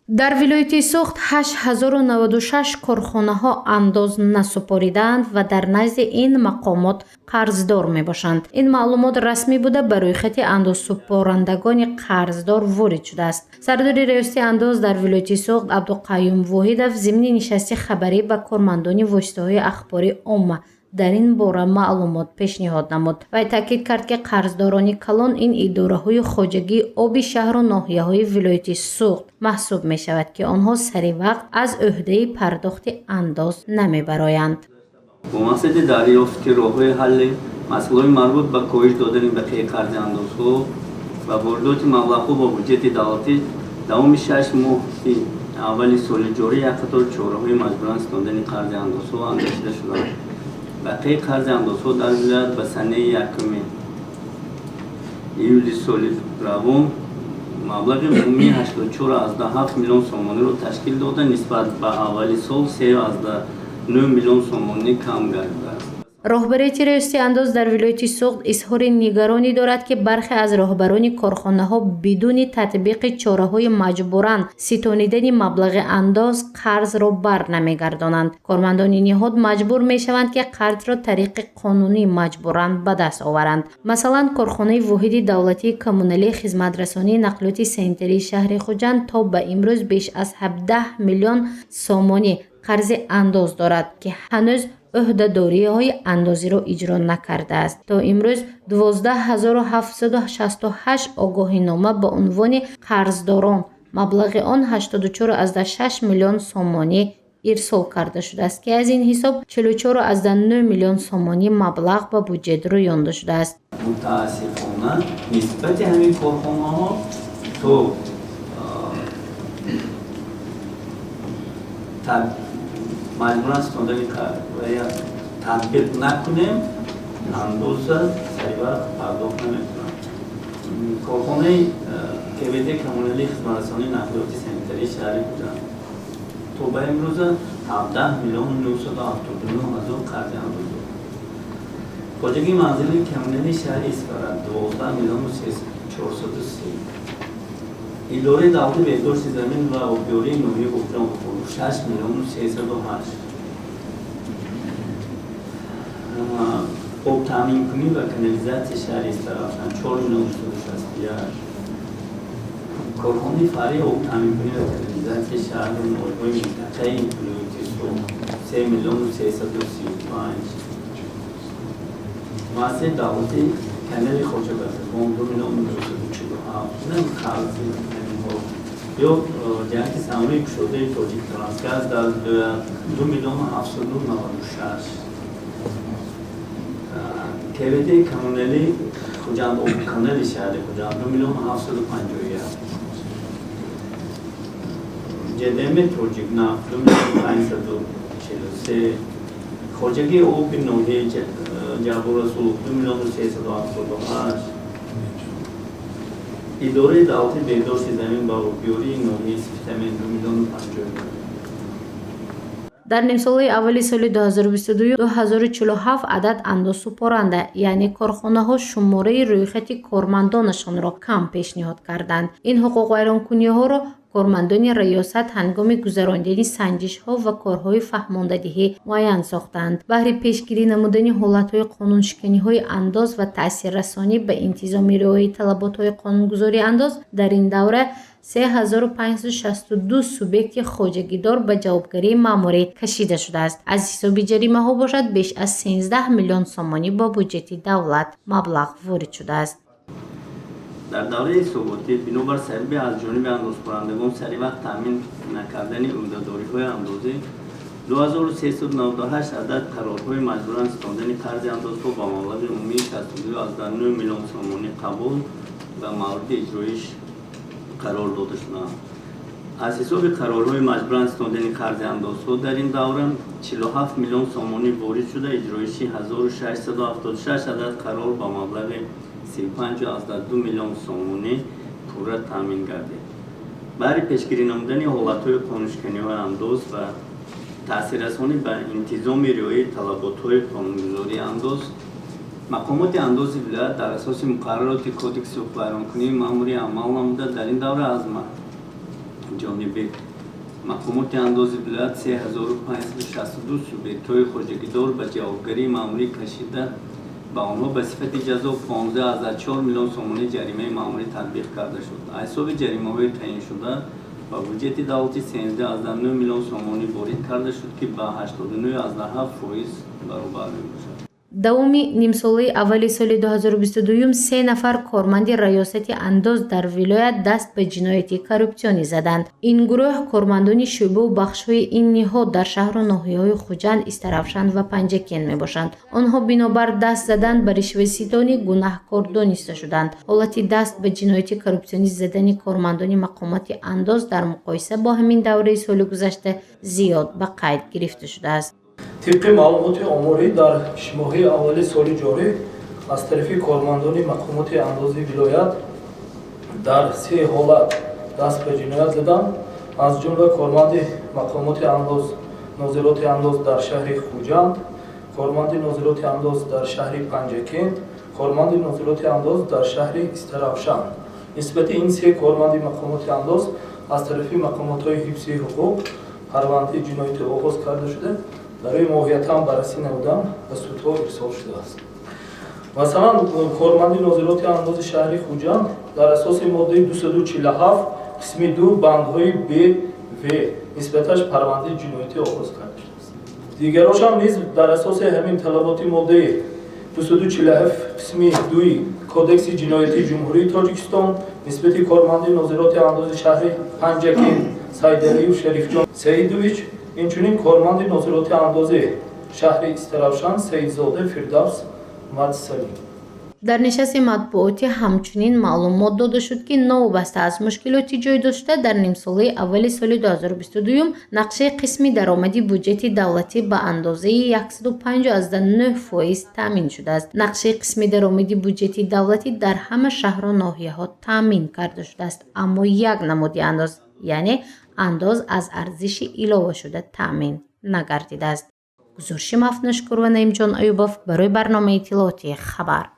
Дар вилояти Суғд 8096 корхонаҳо андоз насупоридаанд ва дар назди ин мақомот қарздор мебошанд. Ин маълумот расмӣ буда, ба рӯйхати андозсупорандагони қарздор ворид шудааст. Сардори Риёсати андоз дар вилояти Суғд Абдуқаюм Воҳидов зимни нишасти хабарӣ ба кормандони воситаҳои ахбори омма дар ин бора маълумот пешниҳод намуд. Вай таъкид кард, ки қарздорони калон ин идораҳои хоҷагии оби шаҳру ноҳияҳои вилояти Суғд маҳсуб мешавад, ки онҳо сари вақт аз ӯҳдаи пардохти андоз намебароянд. Бо мақсади дарёфти роҳҳои ҳалли масъалаҳои марбут ба коҳиш додани бақияи қарзи андозҳо ва воридоти маблағҳо ба буҷети давлатӣ, давоми 6 моҳи аввали соли ҷорӣ як қатор чораҳои маҷбуран ситондани қарзи андозҳо андешида шуданд. Бақияи қарзи андозҳо дар вилоят ба санаи 1 июли соли равон маблағи умумии 84,7 миллион сомониро ташкил дода, нисбат ба аввали сол 3,9 миллион сомонӣ кам гардидааст. Роҳбарияти Риёсати андоз дар вилояти Суғд изҳори нигаронӣ дорад, ки бархе аз роҳбарони корхонаҳо бидуни татбиқи чораҳои маҷбуран ситонидани маблағи андоз қарзро бар намегардонанд. Кормандони ниҳод маҷбур мешаванд, ки қарзро тариқи қонунӣ маҷбуран ба даст оваранд. Масалан, корхонаи воҳиди давлатии коммуналии хизматрасонии нақлиёти санитарии шаҳри Хуҷанд то ба имрӯз беш аз 17 миллион сомонӣ қарзи андоз дорад, ки ҳанӯз ӯҳдадориҳои андозиро иҷро накардааст. То имрӯз 12 768 огоҳинома ба унвони қарздорон, маблағи он 84,6 миллион сомонӣ, ирсол карда шудааст, ки аз ин ҳисоб 44,9 миллион сомонӣ маблағ ба буҷет рӯёнда шудааст. Мутаассифона, нисбати ҳамин корхонаҳо то маҷбуран ситондани татбиқ накунем, андоза саривақт пардохт намекунанд. Корхонаи КВД коммуналии хизматрасонии нақлиёти санитарии шаҳри Хуҷанд то ба имрӯза 17 979 000 қарзи андоз дорад. Хоҷагии манзилии коммуналии шаҳри Исфара 12 430. Идораи давлати беҳдошти замин ва обёрии ноҳияи Бобоҷон Ғафуров 6 308. Обтаъминкунӣ ва канализатсияи шаҳри Истаравшан 4 661. Корхонаи фаръии обтаъминкунӣ ва канализатсияи шаҳру ноҳияҳои минтақаи вилояти Суғд 3 335. Муассисаи давлатии канали Хоҷабазагон 2 947. Инам қарзи ҳаминҳо. Ё ҷамъияти саҳомии кушодаи Тоҷик Трансгаз дар вилоят 2 796. КВД коммуналӣ Хуҷанд обканали шаҳри Хуҷанд 2 751. ЖДМ Тоҷикнафт 2 543. Хоҷагии оби ноҳияи Ҷаббор Расулов 2 378. Идораи давлати беҳдошти замин ва обёрии ноҳияи Спитамен 2 051. Дар нимсолаи аввали соли 2022 2047 адад андозсупоранда, яъне корхонаҳо, шумораи рӯйхати кормандонашонро кам пешниҳод карданд. Ин ҳуқуқвайронкуниҳоро кормандони риёсат ҳангоми гузаронидани санҷишҳо ва корҳои фаҳмондадиҳӣ муайян сохтаанд. Баҳри пешгирӣ намудани ҳолатҳои қонуншиканиҳои андоз ва таъсиррасонӣ ба интизоми риояи талаботҳои қонунгузории андоз, дар ин давра 3562 субъекти хоҷагидор ба ҷавобгарии маъмурӣ кашида шудааст. Аз ҳисоби ҷаримаҳо бошад, беш аз 13 миллион сомонӣ ба буҷети давлат маблағ ворид шудааст. Дар давраи ҳисоботӣ, бинобар сабаби аз ҷониби андозпурандагон сари вақт таъмин накардани ӯҳдадориҳои андозӣ, 2398 адад қарорҳои маҷбуран ситондани қарзи андозҳо ба маблағи умумии 62,9 миллион сомонӣ қабул ва мавриди иҷроиш қарор дода шуданд. Аз ҳисоби қарорҳои маҷбуран ситондани қарзи андозҳо дар ин давра 47 миллион сомонӣ ворид шуда, иҷроиши 1676 адад қарор ба маблағи 35,2 миллион сомонӣ пурра таъмин гардид. Баҳри пешгирӣ намудани ҳолатҳои қонуншиканиҳои андоз ва таъсиррасонӣ ба интизоми риояи талаботҳои қонунгузории андоз, мақомоти андози вилоят дар асоси муқаррароти Кодекси ҳуқуқвайронкунии маъмурӣ амал намуда, дар ин давра аз Ҷонибек. Мақомоти андози вилоят 3562 субъектҳои хоҷагидор ба ҷавобгарии маъмурӣ кашида, ба онҳо ба сифати ҷазо 15,4 миллион сомонӣ ҷаримаи маъмурӣ татбиқ карда шуд. Аз ҳисоби ҷаримаҳои таъиншуда ба буҷети давлатӣ 13,9 миллион сомонӣ ворид карда шуд, ки ба 89,7% баробар мебошад. Давоми нимсолаи аввали соли 2022 се нафар корманди раёсати андоз дар вилоят даст ба ҷинояти коррупсионӣ заданд. Ин гурӯҳ кормандони шӯъбаву бахшҳои ин ниҳод дар шаҳру ноҳияҳои Хуҷанд, Истаравшан ва Панҷакент мебошанд. Онҳо бинобар даст задан ба ришваситонӣ гунаҳкор дониста шуданд. Ҳолати даст ба ҷинояти коррупсионӣ задани кормандони мақомоти андоз дар муқоиса бо ҳамин давраи соли гузашта зиёд ба қайд гирифта шудааст. Тибқи маълумоти оморӣ, дар шимоҳии аввали соли ҷорӣ аз тарафи кормандони мақомоти андози вилоят дар се ҳолат даст ба ҷиноят заданд. Аз ҷумла корманди мақомоти андоз, нозироти андоз дар шаҳри Хуҷанд, корманди нозироти андоз дар шаҳри Панҷакент, корманди нозироти андоз дар шаҳри Истаравшан. Нисбати ин се корманди мақомоти андоз аз тарафи мақомотҳои ҳифзи ҳуқуқ парвандаи ҷиноятӣ оғоз карда шуда, барои моҳиятан баррасӣ намудан ба судҳо ирсол шудааст. Масалан, корманди нозироти андози шаҳри Хуҷанд дар асоси моддаи 247 қисми 2 бандҳои б, в нисбаташ парвандаи ҷиноятӣ оғоз карда шудааст. Дигарошам низ дар асоси ҳамин талаботи моддаи 247 қисми 2 Кодекси ҷиноятии Ҷумҳурии Тоҷикистон нисбати корманди нозироти андози шаҳри Панҷакент Сайдалиев Шарифҷон Саидович, инчунин корманди нозироти андози шаҳри Истаравшан Саидзода Фирдавс Мадсалим. Дар нишасти матбуотӣ ҳамчунин маълумот дода шуд, ки новобаста аз мушкилоти ҷой дошта, дар нимсолаи аввали соли 2022 нақшаи қисми даромади буҷети давлатӣ ба андозаи 105,9% таъмин шудааст. Нақшаи қисми даромади буҷети давлатӣ дар ҳама шаҳру ноҳияҳо таъмин карда шудааст, аммо як намуди андоз, яъне андоз аз арзиши иловашуда, таъмин нагардидааст. Гузориши Мафнушкур ва Наимҷон Аюбов барои барномаи иттилоотии «Хабар».